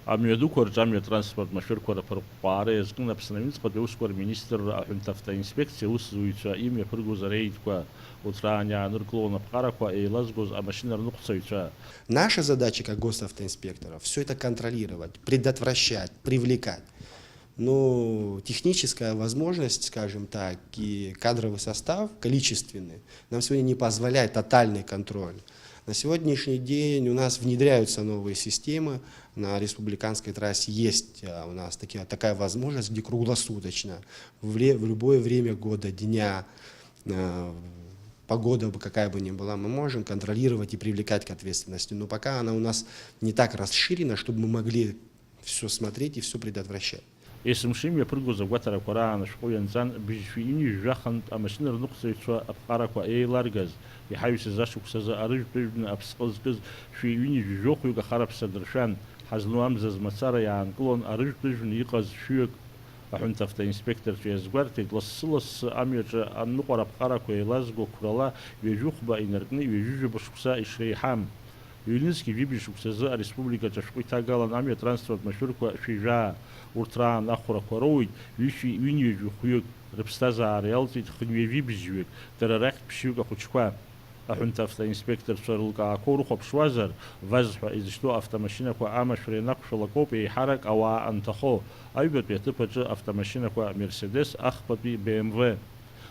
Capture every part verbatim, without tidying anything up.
Амҩадуқәа рҿы амҩатранспорт машәырқәа рыԥырҟәҟәаара иазкын Аԥсны аҩныҵҟатәи аусқәа рминистрра аҳәынҭавтоинспекциа аусзуҩцәа имҩаԥыргоз ареидқәа. Урҭ раан иааныркылон аԥҟарақәа еилазгоз амашьынарныҟәцаҩцәа. Наша задача как госавтоинспекторов — все это контролировать, предотвращать, привлекать. Но техническая возможность, скажем так, и кадровый состав количественный нам сегодня не позволяет тотальный контроль. На сегодняшний день у нас внедряются новые системы. На республиканской трассе есть, а, у нас такие, такая возможность, где круглосуточно, в ле-, в любое время года, дня, а, погода бы какая бы ни была, мы можем контролировать и привлекать к ответственности. Но пока она у нас не так расширена, чтобы мы могли все смотреть и все предотвращать. Есымша имҩаԥыргоз агәаҭарақәа раан ашәҟәы ианҵан, быжьшәи ҩынҩажәи жәахантә амашьынарныҟәцаҩцәа аԥҟарақәа еиларгаз, иҳаҩсыз ашықәсазы арыжәтәыжәны аԥсҟы зкыз шәи ҩынҩажәи жәохәҩык ахараԥса дыршәан, ҳазну амза змацара иаанкылон арыжәтәыжәны иҟаз шәҩык. Аҳәынҭавтоинспекторцәа иазгәарҭеит, лассы-лассы амҩаҿы аныҟәара аԥҟарақәа еилазго қәрала ҩажәи хәба инаркны ҩажәи жәаба шықәса ишреиҳам. Ҩнызқьи жәибжь шықәсазы ареспубликаҿы ашәҟәы иҭагалан амҩа транспорт машәырқәа шәи жәаа. Урҭ раан ахәрақәа роуит ҩышәи ҩынҩажәи хәҩык, рыԥсҭазаара иалҵит хынҩажәи бжьҩык, дара рахьтә ԥшьҩык ахәыҷқәа. Аҳәынҭавтоинспекторцәа рылкаақәа урыхәаԥшуазар, ВАЗ ҳәа изышьҭоу автомашьынақәа амашәра ианақәшәалак ауп еиҳарак ауаа анҭахо, аҩбатәи аҭыԥ аҿы автомашьынақәа Мерседес, ахԥатәи Б М В.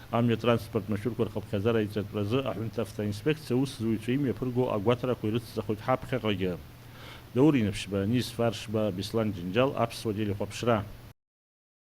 Амҩа транспорт машәырқәа рхыԥхьаӡара иҵатәразы аҳәынҭавтоинспекциа аусзуҩцәа имҩаԥырго агәаҭарақәа ирыцҵахоит ҳаԥхьаҟагьы. Даур Инаԥшьба, Низфар Шба, Беслан Џьынџьал, Аԥсуа телехәаԥшра.